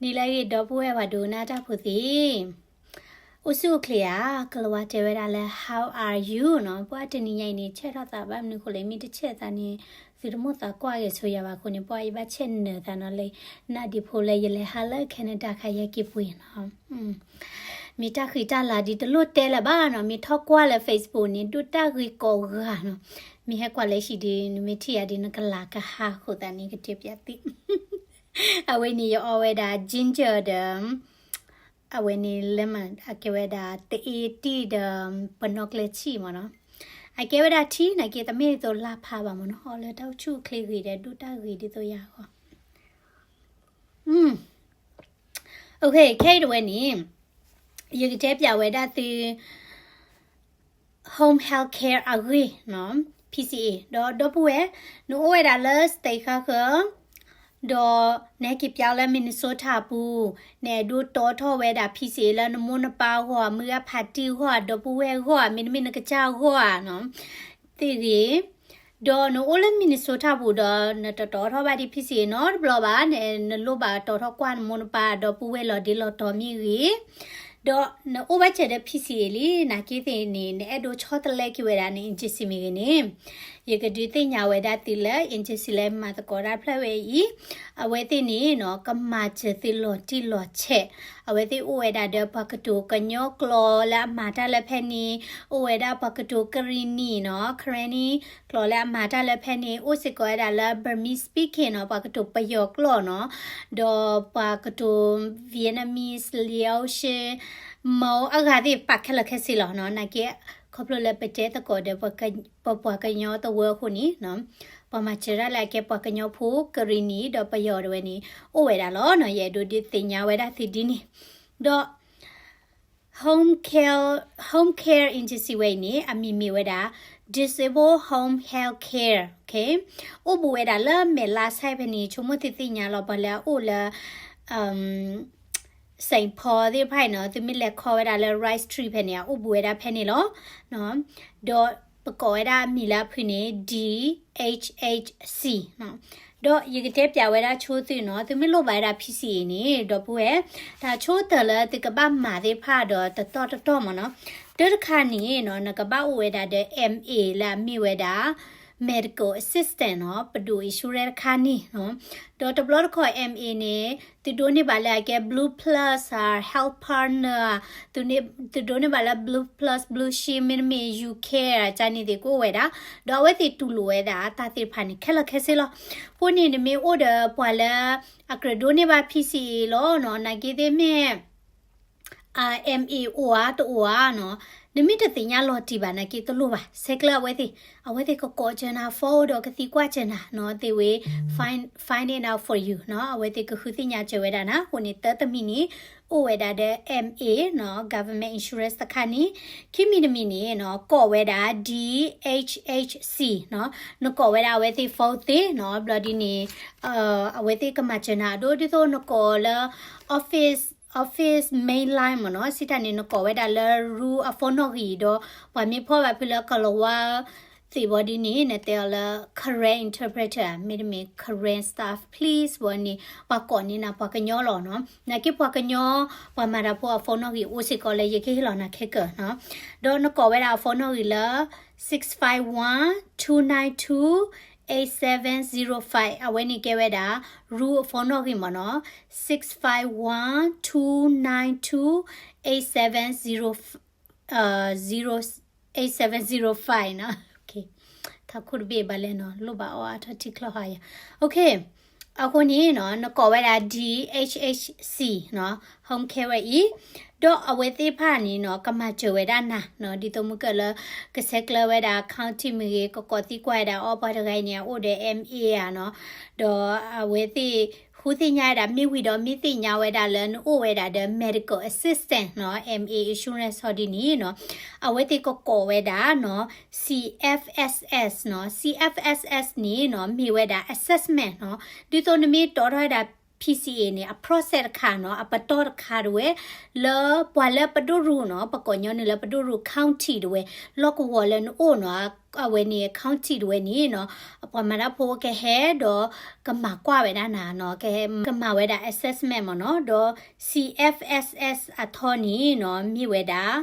နံၤလၢအဂ့ၤ ဒီပုၢ်ဝဲၢ်ပှၤဒိကနၣ်တၢ်ဖိသ့ၣ်, အိၣ်ဆူၣ်အိၣ်ချ့ဧါ, ကလၤဝါတဲဝဲဒၣ်လၢ how are you နီၤ, ပှၤတနံၤညါအံၤန့ၣ် ဆဲးထီၣ်သးဘၣ်မနုၤဃိလဲၣ်, မ့ၢ်တဆဲးသးန့ၣ် သုတမိၣ်သးကွၢ်ဂဲၤဆိယၤဘၣ်အဃိန့ၣ် ပှၤယဘၣ်ဆဲးနၢၤသးနီၤလၢ နၢ်ဒံးဖိလၢယလဲၤဟးလၢ Canada ခါယဲက့ၤပှ့ၤနီၤ. မ့ၢ်တၢ်ဃံတၢ်လၤဒ်တလိၣ်တဲလၢၤဘၣ်နီၤ, မ့ၢ်ထီၣ်ကွၢ်လၢ Facebook န့ၣ် ဒိၣ်တၢ်ဂ့ၤကိးဂၤနီၤ, မ့ၢ်ဟဲကွၢ်လၢဟံၣ်ဒီး နမ့ၢ်ထံၣ်ယၤဒီး နကလၤကဟါအဃိသတးန့ၣ် ကတဲပျးသု အဝဲန့ၣ်ယအီဝဲဒၣ် ginger ဒီး အဝဲန့ၣ်လၢမ့ၢ် အကဲဝဲဒၣ် တအ့တံၢ်ဒီး ပနီၣ်ကျဲဆံၣ်မ့ၢ်နီၤ, အကဲဝဲဒၣ်ထံ နာ်က့တမ့ၢ်သိးလါဖးဘၣ်မ့ၢ်နီၤ, အီလၢတၢ်အိၣ်ဆူၣ်အိၣ်ချ့ဂ့ၤဒီး ဒိၣ်တၢ်ဂ့ၤဒ်သိးယၤအဂီၢ် ခဲအံၤတဝဲန့ၣ် ယကတဲပျးဝဲဒၣ်သု home health care အဂ့ၢ်နီၤ, P C A ဒီးဒီပုၢ်ဝဲၢ် နအိၣ်ဝဲဒၣ်လၢ state ဃၣ်ဃၢၤ ဒီးနဟဲက့ၤပျးလၢ Minnesota အပူၤ, နအဲၣ်ဒိးတီထီၣ်ဝဲဒၣ် P C A လၢနမိၢ်နပၢ်အဂီၢ်, မုၢ်ဂၢ်ဖးတံၢ်အဂီၢ်, ဒီပုၢ်ဝဲၢ်အဂီၢ်, မ့တမ့ၢ်နကစၢ်အဂီၢ်ဧါနီၤ, သ့ၣ်ဂ့ၤ ဒီးနအိၣ်လၢ Minnesota ပူၤဒီး နတတီထီၣ်ဘၣ်ဒ် P C A နီတဘျီဘၣ်, နလိၣ်ဘၣ်တီထီၣ်ကွၢ်နမိၢ်နပၢ်ဒီပုၢ်ဝဲၢ်လီၤဒ့လီၤတီၤမ့ၢ်ဂ့ၤ, ဒီးနအိၣ်ဘၣ်စဲးဒီး P C A လံ, နာ်က့သ့ၣ်န့ၣ် နအဲၣ်ဒိးဆီတလဲက့ၤဝဲဒၣ်န agency မ့ၢ်ဂ့ၤန့ၣ်, ယကဒုးသ့ၣ်ညါဝဲဒၣ်သုလၢ agency လၢမၤသကိးတၢ်ဖျၢၣ်ဝဲအံၤ, အဝဲသ့ၣ်န့ၣ်နီၤ ကမၤစၢၤသုလီၤတံၢ်လီၤဆဲး, အဝဲသ့ၣ်အိၣ်ဝဲဒၣ်ဒီးပှၤကတိၤကညီကျိာ်လၢအမၤတၢ်လၢဖဲန့ၣ်, အိၣ်ဝဲဒၣ်ပှၤကတိၤကရံၣ်နံၣ်နီၤ, Karenni ကျိာ်လၢအမၤတၢ်လၢဖဲန့ၣ်, အိၣ်စ့ၢ်ကီးဝဲဒၣ်လၢ Burmese speaking နီၤ, ပှၤကတိၤပယီၤကျိာ်နီၤ, ဒီးပှၤကတိၤ Vietnamese, Laotian, Mao အဂၤသ့ၣ်ပာ်ခဲလၢာ်ခဲဆ့လီၤနီၤ, နာ်က့ခီဖျိလၢပတဲသကိးဒီး ပပှၤကညီသဝၢအဃိန့ၣ် ပှၤမၤစၢၤတၢ်လၢအကဲပှၤကညီဖိ ကရံၣ်နံၣ် ဒီးပယီၤတဝဲန့ၣ် အိၣ်ဝဲဒၣ်လီၤနီၤ, ယအဲၣ်ဒိးဒုးသ့ၣ်ညါဝဲဒၣ်သုဒ်န့ၣ်, ဒီး home care, home care agency ဝဲအံၤန့ၣ် အမံၤမ့ၢ်ဝဲဒၣ် Disabled Home Health Care, အိၣ်ဘူးဝဲဒၣ်လၢမဲာ်လါဆဲးဖဲန့ၣ်, ဆိကမိၣ်သုသ့ၣ်ညါလီၤ ပှၤလၢအအိၣ်လၢ Saint Paul သ့ၣ်တဖၣ်အံၤနီၤ, သုမ့ၢ်လဲၤခီဝဲဒၣ်လၢ Rice Street ဖဲန့ၣ် အအိၣ်ဘူးဝဲဒၣ်ဖဲန့ၣ်လီၤ. ဒီးပကိးဝဲဒၣ်အမံၤလၢအဖုန့ၣ် D H H C နီၤ, ဒီးယကတဲပျးဝဲဒၣ်ဆိသုနီၤ, သုမ့ၢ်လိၣ်ဘၣ်ဝဲဒၣ် P C A န့ၣ် ဒီပုၢ်ဝဲၢ်, တၢ်ဆိတၢ်လၢသုကဘၣ်မၤသ့ၣ်တဖၣ်ဒီးတတီၢ်တတီၢ်မ့ၢ်နီၤ, တၢ်တခါန့ၣ်နီၤ, နကဘၣ်အိၣ်ဝဲဒၣ်ဒီး M A လၢအမ့ၢ်ဝဲဒၣ် medical assistant နီၤ, ပဒိၣ် insurance တခါန့ၣ်နီၤ, ဒီးတဘျီတခီၣ် M A န့ၣ် သုဒိးန့ၢ်ဘၣ်လၢအကဲ Blue Plus ဧါ, Health Partner ဧါ, သုဒိးန့ၢ်ဘၣ်လၢ Blue Plus, Blue Shield မ့တမ့ၢ် U Care ကန့ၣ်သ့ၣ်ကအိၣ်ဝဲဒၣ်, ဒီးအဝဲသ့ၣ်တူၢ်လိာ်ဝဲဒၣ်တၢ်သ့ၣ်တဖၣ်န့ၣ် ခဲလၢာ်ခဲဆ့လီၤ. အဃိန့ၣ် နမ့ၢ်အိၣ်ဒီးပှၤလၢ အကြၢးဒိးန့ၢ်ဘၣ် P C A လီၤနီၤ, နာ်က့သ့ၣ်မ့ၢ် M A အိၣ်ဧါတအိၣ်ဧါနီၤ, နမ့ၢ်တသ့ၣ်ညါလီၤတံၢ်ဘၣ်နာ်က့တလိၣ်ဘၣ်, ဆဲးကျၢအဝဲသ့ၣ်, အဝဲသ့ၣ်ကကိးစၢၤနၤ phone ဒီးကသံကွၢ်စၢၤနၤနီၤ, they will find, find it out for you နီၤ, အဝဲသ့ၣ်ကဃုသ့ၣ်ညါစၢၤဝဲဒၣ်နၤ. အဃိန့ၣ် တၢတမံၤန့ၣ် အိၣ်ဝဲဒၣ်ဒီး M A နီၤ, government insurance တခါန့ၣ်, ခံမံၤတမံၤန့ၣ်နီၤ ကိးဝဲဒၣ် D H H C နီၤ, နကိးဝဲဒၣ်အဝဲသ့ၣ် phone သ့နီၤ, ဘျီဒ်န့ၣ် အဝဲသ့ၣ်ကမၤစၢၤနၤအဒိ ဒ်သိးနကိးလၢ office, office main line မ့ၢ်နီၤ, စံးတၢ်န့ၣ် နကိးဝဲဒၣ်လၢ Ru အ phone နီၣ်ဂံၢ်ဒီး ပှၤမ့ၢ်ဖီၣ်ဘၣ်ဖုလၢကလၤဝါသ့ၣ်ဘီဒ်န့ၣ် နတဲအီၤလၢ Karen interpreter မ့တမ့ၢ် Karen staff please ဘီန့ၣ် ပှၤကိးန့ၢ်နၤပှၤကညီလီၤနီၤ. နာ်က့ပှၤကညီ ပှၤမၤတၢ်ဖိအ phone နီၣ်ဂံၢ်အိၣ်စ့ၢ်ကီးလၢယကဟ့ၣ်လီၤနၤခဲကၢၢ်နီၤ. ဒီးနကိးဝဲဒၣ်အ phone နီၣ်ဂံၢ်လၢ six five one two nine two eight seven zero five အဝဲန့ၣ်ကဲဝဲဒၣ် Ru အ phone နီၣ်ဂံၢ်မ့ၢ်နီၤ, six five one two nine two eight seven zero, zero, eight seven zero five နီၤ. ထးခိၣ်တဘ့ၣ်ဘၣ်လဲၣ်နီၤ, လိၣ်ဘၣ်အီအါထီၣ်ထံချီဟါယၤ. အဃိန့ၣ်နီၤ နကိးဝဲဒၣ် D H H C နီၤ, home care ဝဲအံၤ, ဒီးအဝဲသ့ၣ်တဖၣ်န့ၣ်နီၤ ကမၤစၢၤဝဲဒၣ်နၤနီၤ, ဒ်သိးမုၢ်ကၢၢ်လၢ ကဆဲးကျၢဝဲဒၣ် county မ့ၢ်ဂ့ၤ, ကကိးသံကွၢ်ဝဲဒၣ် အီ ပှၤတဂၤအံၤန့ၣ် အအိၣ်ဒီး M A ဧါနီၤ, ဒီးအဝဲသ့ၣ် ဃုသ့ၣ်ညါဝဲဒၣ် မ့ၢ်ဝံၤဒီး မ့ၢ်သ့ၣ်ညါဝဲဒၣ်လၢနအိၣ်ဝဲဒၣ်ဒီး medical assistant နီၤ, M A insurance ဟီဒ်န့ၣ်နီၤ, အဝဲသ့ၣ်ကကိးဝဲဒၣ်နီၤ C F S S နီၤ, C F S S န့ၣ်နီၤ မ့ၢ်ဝဲဒၣ် assessment နီၤ, ဒ်သိးနမ့ၢ်တီထီၣ်ဝဲဒၣ် P C A န့ၣ် အ process တခါနီၤ အပတီၢ်တခါတဝဲ လၢပှၤလၢပဒိၣ်ရူၤနီၤ ပကိးညီနုၢ်လၢပဒိၣ်ရူၤ county တဝဲ လီၢ်ကဝီၤလၢနအိၣ်နီၤ အဝဲန့ၣ် county တဝဲန့ၣ်နီၤ ပှၤမၤတၢ်ဖိကဟဲဒီး ကမၤကွၢ်ဝဲဒၣ်နၤနီၤ ကဟဲကမၤဝဲဒၣ် assessment မ့ၢ်နီၤ ဒီး C F S S အထီန့ၣ်နီၤ မ့ၢ်ဝဲဒၣ်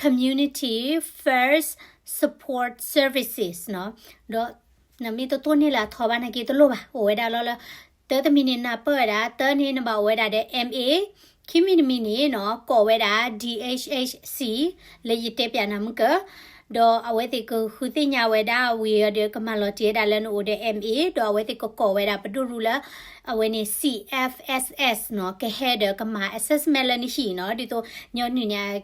Community First Support Services နီၤ ဒီး နမ့ၢ်တတိၢ်န့ၢ်လၢအထီဘၣ်နာ်က့တလိၣ်ဘၣ် အိၣ်ဝဲဒၣ်လီၤလၢ တၢတမံၤန့ၣ် နၢ်ပၢၢ်ဝဲဒၣ် တၢန့ၣ်နဘၣ်အိၣ်ဝဲဒၣ်ဒီး M A ခံမံၤတမံၤန့ၣ်နီၤ ကိးဝဲဒၣ် D H H C လၢယတဲပၠးနၤမုၢ်ကၢ ဒီးအဝဲသ့ၣ်ကဃုသ့ၣ်ညါဝဲဒၣ်ဝံၤဒီးကမၤလီၤတံၢ်ဝဲဒၣ်လၢနအိၣ်ဒီး M A ဒီးအဝဲသ့ၣ်ကကိးဝဲဒၣ်ပဒိၣ်ရူၤလၢ အဝဲန့ၣ် C F S S နီၤ ကဟဲဒီးကမၤ assessment လၢနဟံၣ်နီၤ ဒ်သိးညီနုၢ်န့ၣ်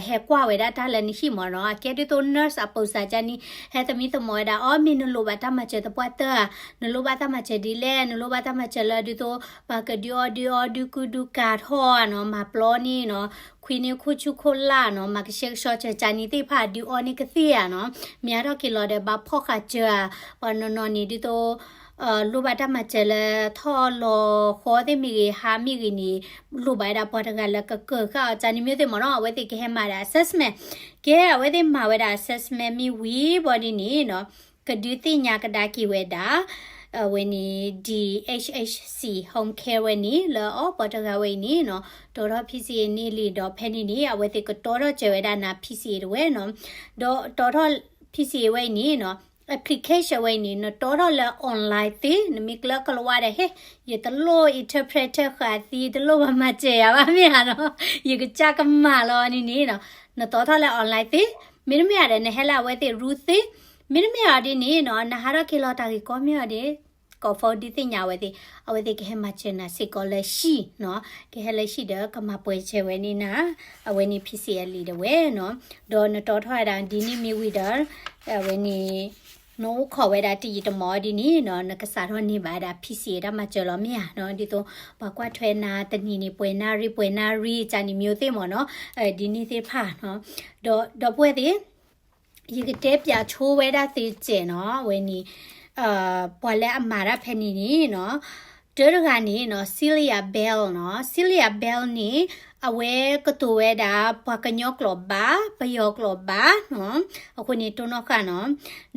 ဟဲကွၢ်ဝဲဒၣ်တၢ်လၢနဟံၣ်မ့ၢ်နီၤ အကဲဒ်သိး nurse အပိစါကၢ်န့ၣ် ဟဲသမံသမိးဝဲဒၣ် အီ မ့ၢ်နလိၣ်ဘၣ်တၢ်မၤစၢၤသပှၢ်တၢၢ်ဧါ နလိၣ်ဘၣ်တၢ်မၤစၢၤဒ်လဲၣ် နလိၣ်ဘၣ်တၢ်မၤစၢၤလၢဒ်သိး ပှၤကဒုးအီၣ်ဒုးအီဒုးကူဒုးကၤထီၣ်ဧါနီၤ မၤပျီန့ၣ်နီၤ ခွံန့ၢ်ခိၣ်ဆူၣ်ခိၣ်လၢ်နီၤ မၤကဆှဲကဆှီစၢၤကၢ်န့ၣ်သ့ၣ်တဖၣ် ဒုးအီန့ၢ်ကသ့ၣ်ဧါနီၤ မ့ၢ်ဟးထီၣ်က့ၤလီၤဒီးဘၣ်ဖီၣ်ဃာ်စၢၤဧါ ပှၤနီၢ်နီၢ်န့ၣ်ဒ်သိး လိၣ်ဘၣ်တၢ်မၤစၢၤလၢထီၣ်လီၤဃီသ့ၣ်မ့ၢ်ဂ့ၤ ဟါမ့ၢ်ဂ့ၤန့ၣ် လိၣ်ဘၣ်ဝဲဒၣ်ပှၤတဂၤလၢကကၢၤဃာ်အီၤ ကၢ်န့ၣ်မ့ၢ်သ့ၣ်မ့ၢ်နီၤ အဝဲသ့ၣ်ကဟဲမၤဒၣ် assessment ကဲ အဝဲသ့ၣ်မၤဝဲဒၣ် assessment မ့ၢ်ဝံၤဘၣ်ဒ်န့ၣ်နီၤ ကဒုးသ့ၣ်ညါကဒါက့ၤဝဲဒၣ် အဝဲန့ၣ် D H H C home care ဝဲန့ၣ် လၢအီၤပှၤတဂၤဝဲအံၤန့ၣ်နီၤ တီထီၣ် P C A န့ၢ်လံဒီးဖဲန့ၣ်န့ၣ် အဝဲသ့ၣ်ကတီထီၣ်စၢၤဝဲဒၣ်နၤ P C A တဝဲနီၤ ဒီးတီထီၣ် P C A ဝဲအံၤန့ၣ်နီၤ application ဝဲအံၤန့ၣ် နတီထီၣ်လၢ online သ့ နမ့ၢ်ကျၢၢ်ကလဝါဒီး ဟ့ၣ် ယတလိၣ် interpreter ဃာ်သံ တလိၣ်ဘၣ်မၤစၢၤယၤဘၣ်မ့ၢ်ဧါနီၤ ယကစၢ်ကမၣ်လီၤန့ၣ်န့ၣ်နီၤ နတီထီၣ်လၢ online သ့ မ့တမ့ၢ်ဧါဒီး နဟဲလၢအဝဲသ့ၣ်ရူၢ်သ့ မ့တမ့ၢ်ဧါဒ်န့ၣ်နီၤ နဟးထီၣ်က့ၤလီၤတၢ်ဂ့ၢ်ကီမ့ၢ်ဧါဒီး ကိး phone ဒုးသ့ၣ်ညါအဝဲသ့ၣ် အဝဲသ့ၣ်ကဟဲမၤစၢၤနၤစ့ၢ်ကီးလၢဟံၣ်နီၤ ကဟဲလၢဟံၣ်ဒီးကမၤပှဲၤစၢၤဝဲန့ၣ်နၤ အဝဲန့ၣ် P C A လံတဝဲနီၤ ဒီးနတီထီၣ်ဝဲဒၣ်ဒ်န့ၣ်မ့ၢ်ဝံၤဒီး အဝဲန့ၣ် နအိၣ်ခိးဝဲဒၣ်တယံာ်တမီၢ်ဒ်န့ၣ်နီၤ နကစးထီၣ်န့ၢ်ဘၣ်ဝဲဒၣ် P C A တၢ်မၤစၢၤလီၤမ့ၢ်ဧါနီၤ ဒ်သိး ပှၤကွၢ်ထွဲနၤတနံၤန့ၣ် ပှဲၤနၣ်ရံၣ် ပှဲၤနၣ်ရံၣ် ကၢ်န့ၣ်မ့ၢ်သ့ၣ်မ့ၢ်နီၤ ဒ်န့ၣ်သ့ၣ်တဖၣ်နီၤ ဒီးဒီပုၢ်ဝဲၢ်သ့ၣ် ယကတဲပၠးဆိဝဲဒၣ်သုစဲးနီၤ အဝဲန့ၣ် ပှၤလၢအမၤတၢ်ဖဲန့ၣ်န့ၣ်နီၤ တၢတဂၤန့ၣ်နီၤ Celia Bell နီၤ Celia Bell န့ၣ် အဝဲကတိၤဝဲဒၣ် ပှၤကညီကျိာ်ဘၣ် ပယီၤကျိာ်ဘၣ်နီၤ အဃိန့ၣ်တိၢ်နီၣ်ဃာ်နီၤ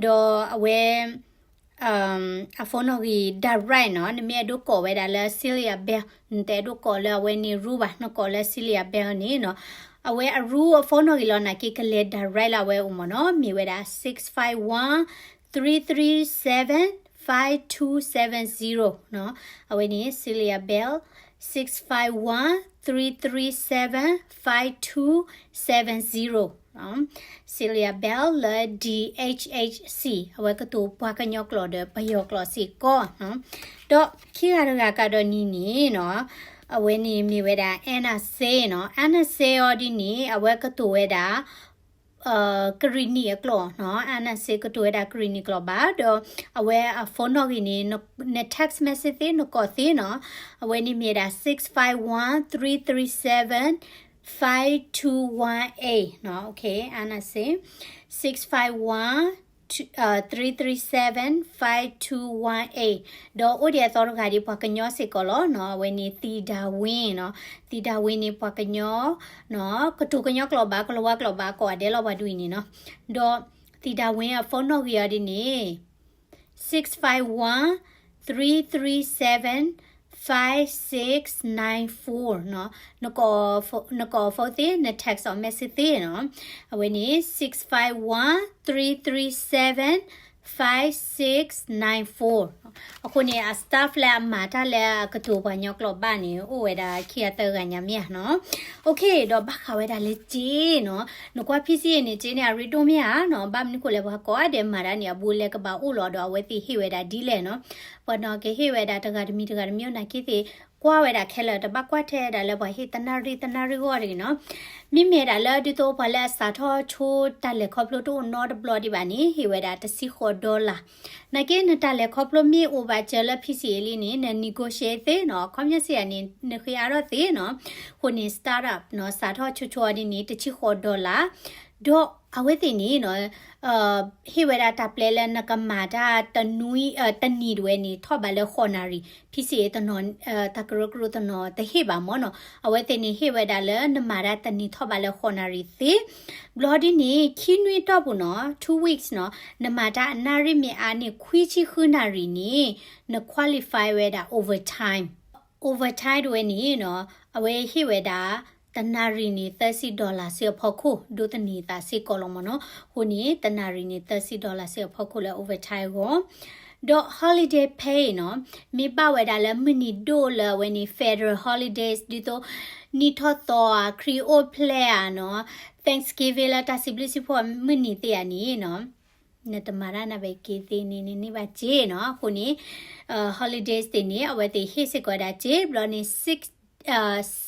ဒီးအဝဲ အ phone နီၣ်ဂံၢ် direct နီၤ နမ့ၢ်အဲၣ်ဒိးကိးဝဲဒၣ်လၢ Celia Bell နတအဲၣ်ဒိးကိးလၢအဝဲန့ၣ်ရူၢ်ဘၣ် နကိးလၢ Celia Bell န့ၣ်နီၤ အဝဲအရူၢ်အ phone နီၣ်ဂံၢ်လီၤနာ်က့ ကလဲၤ direct လၢအဝဲအိၣ်မ့ၢ်နီၤ မ့ၢ်ဝဲဒၣ် six five one three three seven five two seven zero နီၤ အဝဲန့ၣ် Celia Bell six five one three three seven five two seven zero Celia Bell လၢ D H H C အဝဲကတိၤပှၤကညီကျိာ်ဒီးပယီၤကျိာ်စ့ၢ်ကီးနီၤ ဒီးခံဂၤတဂၤကဒီးန့ၣ်န့ၣ်နီၤ အဝဲန့ၣ်မ့ၢ်ဝဲဒၣ် Anna Sale နီၤ Anna Sale အီၤဒ်န့ၣ် အဝဲကတိၤဝဲဒၣ် ကရံၣ်နံၣ်အကျိာ်နီၤ Anna Sale ကတိၤဝဲဒၣ်ကရံၣ်နံၣ်ကျိာ်ဘၣ် ဒီးအဝဲအ phone နီၣ်ဂံၢ်န့ၣ် န text message သ့ နကိးသ့နီၤ အဝဲန့ၣ်မ့ၢ်ဝဲဒၣ် six five one three three seven five two one eight နီၤ Anna Sale six five one three three seven five two one eight ဒီးအိၣ်ဒံးအသီတဂၤဒ်ပှၤကညီစ့ၢ်ကီးလီၤနီၤ အဝဲန့ၣ် သံဒါဝ့နီၤ သံဒါဝ့န့ၣ်ပှၤကညီ ကတိၤကညီကျိာ်ဘၣ် ကလၤဝါကျိာ်ဘၣ် ကိးဂၤဒဲးလီၤပှၤဒ်အံၤန့ၣ်နီၤ ဒီးသံဒါဝ့အ phone နီၣ်ဂံၢ်အီၤဒ်န့ၣ် six five one three three seven five six nine four နီၤ နကိး phone သ့ န text or message သ့နီၤ အဝဲန့ၣ် six five one three three seven five six nine four အဃိန့ၣ် အ staff လၢအမၤတၢ်လၢအကတိၤပှၤကညီကျိာ်ဘၣ်န့ၣ် အိၣ်ဝဲဒၣ်ခံဂၤသၢဂၤညါမ့ၢ်ဧါနီၤ okay ဒီးဘၣ်ဃးဝဲဒၣ်လၢစ့နီၤ နကွၢ် P C A န့ၣ် စ့န့ၣ် အရ့ဒိၣ်မ့ၢ်ဧါနီၤ ဘၣ်မနုၤဃိလဲၣ် ပှၤကိးဂၤဒဲးမၤတၢ်န့ၣ် အဘူးအလဲကဘၣ်အိၣ်လီၤဒီး အဝဲသ့ၣ်ဟ့ၣ်ဝဲဒၣ်ဒ်လဲၣ်နီၤ ပှၤနီၤကဟ့ၣ်ဝဲဒၣ်တဂၤတမံၤတဂၤတမံၤ နာ်က့သ့ၣ် ကွၢ်ဝဲဒၣ်ခဲလၢာ် တဘၣ်ကွၢ်ထဲဒၣ်လၢပှၤဟ့ၣ်တနၣ်ရံၣ်တနၣ်ရံၣ်ဂီၢ်တဂ့ၤနီၤ မ့မ့ၢ်ဒၣ်လၢဒ်သိးပှၤလၢအစးထီၣ်ဆိတၢ်လဲၤခီဖျိတအိၣ်နီတဘျီဒံးဘၣ်န့ၣ် ဟ့ၣ်ဝဲဒၣ်တဆံဃိး dollar နာ်က့နတၢ်လဲၤခီဖျိမ့ၢ်အိၣ်ဘၣ်စၢၤလၢ P C A လံန့ၣ် န negotiate သ့နီၤ အခီပညီစ့ၢ်ဧါန့ၣ် နဃ့အါထီၣ်သ့နီၤ အဃိန့ၣ် startup နီၤ စးထီၣ်ဆိဆိအီၤဒ်န့ၣ် တဆံဃိး dollar ဒီးအဝဲသ့ၣ်န့ၣ်နီၤ ဟ့ၣ်ဝဲဒၣ်တၢ်ပျဲလၢနကမၤတၢ်တနွံ တနံၤတဝဲန့ၣ် ထီၣ်ဘးလၢဃိးနၣ်ရံၣ် ဖံစံးအ့တနီၤ တၢ်ကရၢကရိတနီၤ တဟ့ၣ်ဘၣ်မ့ၢ်နီၤ. အဝဲသ့ၣ်န့ၣ်ဟ့ၣ်ဝဲဒၣ်လၢနမၤတၢ်တနံၤထီၣ်ဘးလၢဃိးနၣ်ရံၣ်သ့ ဘျီဒ်န့ၣ် ခံနွံတီၢ်ပူၤနီၤ two weeks နီၤ နမၤတၢ်အနၣ်ရံၣ်မ့ၢ်အါန့ၣ် ခွံဆံဃုနၣ်ရံၣ်န့ၣ် န qualify ဝဲဒၣ် overtime. Overtime တဝဲန့ၣ်နီၤ အဝဲဟ့ၣ်ဝဲဒၣ် တနၣ်ရံၣ်န့ၣ် သၢဆံ dollar စ့ၢ်အဖီခိၣ် ဒိးသန့ၤသးစ့ၢ်ကီးလီၤမ့ၢ်နီၤ. အဃိန့ၣ် တနၣ်ရံၣ်န့ၣ် သၢဆံ dollar စ့ၢ်အဖီခိၣ်လၢ overtime အဂီၢ် ဒီး holiday pay နီၤ မ့ၢ်ဘၣ်ဝဲဒၣ်လၢမုၢ်နံၤဒိၣ်လၢအဝဲန့ၣ် federal holidays ဒ်သိး နံၣ်ထီၣ်သီဧါ ခရံာ်အိၣ်ဖျဲၣ်ဧါနီၤ Thanksgiving လၢတၢ်စံးဘျုးစံးဖှိၣ်မုၢ်နံၤသ့ၣ်ဧါန့ၣ်နီၤ နတမၤတၢ်နၢ်ပဲာ်က့ၤသ့န့ၣ် နန့ၢ်ဘၣ်စ့နီၤ. အဃိန့ၣ် holidays သ့ၣ်န့ၣ် အဝဲသ့ၣ်ဟ့ၣ်စ့ၢ်ကီးဝဲဒၣ်စ့ ဘျီန့ၣ်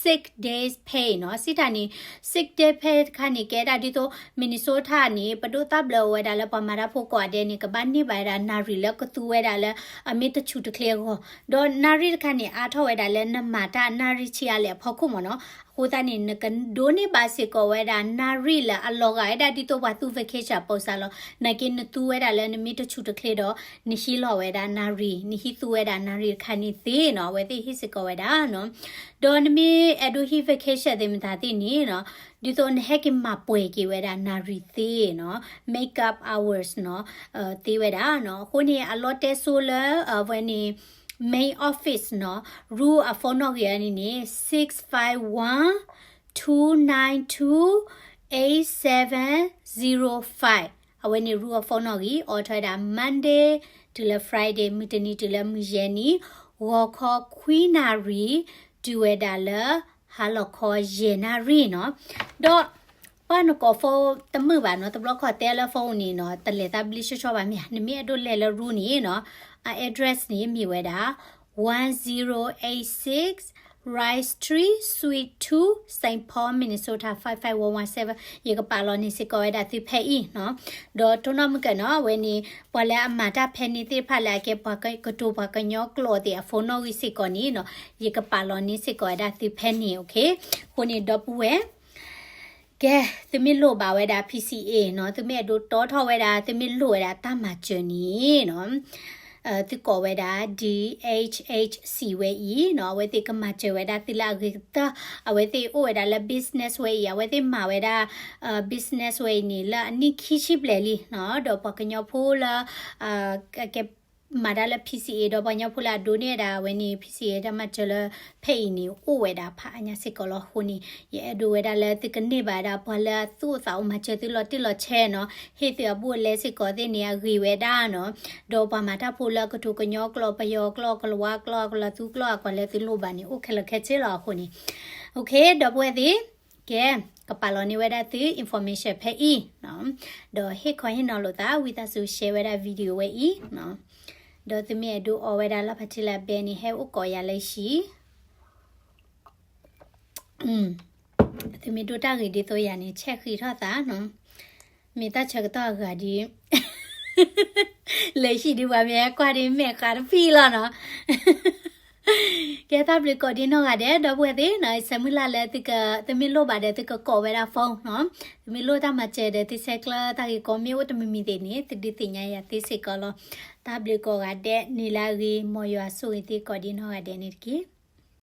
sick days pay နီၤ. စံးတၢ်န့ၣ် sick day pay တခါန့ၣ် ကဲဒၣ်ဒ်သိး Minnesota န့ၣ် ပဒိးသးဘျၢအိၣ်ဝဲဒၣ်လၢပှၤမၤတၢ်ဖိကိးဂၤဒဲးန့ၣ် ကဘၣ်န့ၢ်ဘၣ်ဝဲဒၣ်နၣ်ရံၣ်လၢကသူဝဲဒၣ်လၢ အမ့ၢ်တဆူၣ်တချ့အဂီၢ် ဒီးနၣ်ရံၣ်တခါန့ၣ် အါထီၣ်ဝဲဒၣ်လၢနမၤတၢ်နၣ်ရံၣ်ဆံးအါလဲၣ်အဖီခိၣ်မ့ၢ်နီၤ. အဃိသတးန့ၣ် နကဒိးန့ၢ်ဘၣ်စ့ၢ်ကီးဝဲဒၣ်နၣ်ရံၣ်လၢအလီၤဂာ်ဝဲဒၣ်ဒ်သိးပှၤသူ vacation အပိစးလီၤ. နာ်က့နသူဝဲဒၣ်လၢနမ့ၢ်တဆူၣ်တချ့ဒီး နဟံးလီၤဝဲဒၣ်နၣ်ရံၣ် နဟံးသူဝဲဒၣ်နၣ်ရံၣ်တခါန့ၣ်သ့နီၤ အဝဲသ့ၣ်ဟ့ၣ်စ့ၢ်ကီးဝဲဒၣ်နီၤ. ဒီးနမ့ၢ်အဲၣ်ဒိးဟံး vacation သ့ၣ်မတၤသ့ၣ်န့ၣ်နီၤ ဒ်သိးနဟဲက့ၤမၤပှဲၤက့ၤဝဲဒၣ်နၣ်ရံၣ်သ့နီၤ make up hours နီၤ သ့ဝဲဒၣ်နီၤ. အဃိန့ၣ် အလီတဲစိလၢ အဝဲန့ၣ် main office နီၤ Rue အphoneနီၣ်ဂံၢ်န့ၣ်န့ၣ် six five one two nine two eight seven zero five အဝဲန့ၣ် Rue အphoneနီၣ်ဂံၢ် အိးထီၣ်ဝဲဒၣ် Monday တုၤလၢ Friday မုၢ်တနံၤတုၤလၢမုၢ်ယဲၢ်နံၤ ဂီၤခီခွံနၣ်ရံၣ် တုၤဝဲဒၣ်လၢ ဟါလီၤခီယဲၢ်နၣ်ရံၣ်နီၤ. ဒီး ပှၤနကိး phone တမုာ်ဘၣ်နီၤ တဘျီခီၣ်တဲလၢ phone န့ၣ်နီၤ တလဲၤသးဘျ့ဆှီဆှီဘၣ်မ့ၢ်ဧါ. နမ့ၢ်အဲၣ်ဒိးလဲၤလၢ Rue န့ၣ်နီၤ အ address န့ၣ်မ့ၢ်ဝဲဒၣ် one zero eight six Rice Tree Suite two Saint Paul Minnesota five five one one seven ယကပာ်လီၤန့ၢ်စ့ၢ်ကီးဝဲဒၣ်သုဖဲအံၤနီၤ. ဒီးတိၢ်နီၣ်မုၢ်ကၢနီၤ အဝဲန့ၣ် ပှၤလၢအမၤတၢ်ဖဲန့ၣ်သ့ၣ်တဖၣ်လၢအကဲပှၤကတိၤပှၤကညီကျိာ်သ့ၣ်အ phoneနီၣ်ဂံၢ်စ့ၢ်ကီးန့ၣ်နီၤ ယကပာ်လီၤန့ၢ်စ့ၢ်ကီးဝဲဒၣ်သုဖဲန့ၣ် okay. အဃိန့ၣ်ဒီပုၢ်ဝဲၢ် ကဲ သုမ့ၢ်လိၣ်ဘၣ်ဝဲဒၣ် P C A နီၤ သုမ့ၢ်အဲၣ်ဒိးတီထီၣ်ဝဲဒၣ် သုမ့ၢ်လိၣ်ဝဲဒၣ်တၢ်မၤစၢၤန့ၣ်နီၤ သုကိးဝဲဒၣ် D H H C ဝဲအံၤနီၤ အဝဲသ့ၣ်ကမၤစၢၤဝဲဒၣ်သုလၢအဂ့ၤကတၢၢ် အဝဲသ့ၣ်အိၣ်ဝဲဒၣ်လၢ business ဝဲအံၤ အဝဲသ့ၣ်မၤဝဲဒၣ် business ဝဲအံၤန့ၣ် လၢအနံၣ်ခံဆံဘျဲၣ်လံနီၤ ဒီးပှၤကညီဖိလၢ ကဲ မၤတၢ်လၢ P C A ဒီးပှၤကညီဖိလၢအဒိးန့ၢ်ဝဲဒၣ်ဝဲန့ၣ် P C A တၢ်မၤစၢၤလၢဖဲအံၤန့ၣ် အိၣ်ဝဲဒၣ်ဖးအါညါစ့ၢ်ကီးလီၤ. အဃိန့ၣ် ယအဲၣ်ဒိးဝဲဒၣ်လၢသုကန့ၢ်ဘၣ်ဝဲဒၣ်ပှၤလၢအသူၣ်အိၣ်သးအိၣ်မၤစၢၤသုလီၤတံၢ်လီၤဆဲးနီၤ ဟ့ၣ်သုအဘူးအလဲစ့ၢ်ကီးသ့ၣ်န့ၣ် အဂ့ၤဝဲဒၣ်နီၤ ဒီးပှၤမၤတၢ်ဖိလၢကတိၤကညီကျိာ် ပယီၤကျိာ် ကလဝါကျိာ် ကလသူကျိာ် အကွၢ်လၢသုလိၣ်ဘၣ်န့ၣ် အိၣ်ခဲလၢာ်ခဲဆ့လီၤ. အဃိန့ၣ် okay ဒီပုၢ်ဝဲၢ်သ့ၣ် ကဲ ကပာ်လီၤန့ၢ်ဝဲဒၣ်သု information ဖဲအံၤနီၤ ဒီးဟ့ၣ်ခီဟ့ၣ်နီၤလိာ်သး ဝံသးစူၤ share ဝဲဒၣ် video ဝဲအံၤနီၤ ဒီးသုမ့ၢ်အဲၣ်ဒိးအီၣ်ဝဲဒၣ်လၢဖးထံလၢဘဲန့ၣ် ဟဲအိၣ်ကိးယၤလၢဟံၣ် သုမ့ၢ်ဒိးတၢ်ဂ့ၢ်ဒ်သိးယၤန့ၣ် ဆဲးဃံးထီၣ်သးနီၤ မ့ၢ်တၢ်ဆၢကတီၢ်အဂၤဒ် လၢဟံၣ်ဒ်ပှၤမ့ၢ်ဟဲကွၢ်ဒ်မဲာ်ဃးတပံၢ်လီၤနီၤ ကဲတၢ်ဘျုးကိးဒ်နီၢ်ဂၤဒဲး ဒီပုၢ်ဝဲၢ်သ့ၣ်နီၤ ဆၢမုၢ်လၢ်လၢ သုမ့ၢ်လိၣ်ဘၣ်ဒီးသုကကိးဝဲဒၣ် phone နီၤ သုမ့ၢ်လိၣ်တၢ်မၤစၢၤဒီးသုဆဲးကျၢတၢ်ဂ့ၢ်ကီမ့ၢ်အိၣ်တမံၤမံၤသ့ၣ်န့ၣ် သုဒုးသ့ၣ်ညါယၤသ့စ့ၢ်ကီးလီၤ. တၢ်ဘျုးကိးဂၤဒဲး နံၤလၢအဂ့ၤ မ်ယွၤဆိၣ်ဂ့ၤသုကိးဒ်နီၢ်ဂၤဒဲးန့ၣ်တက့ၢ်.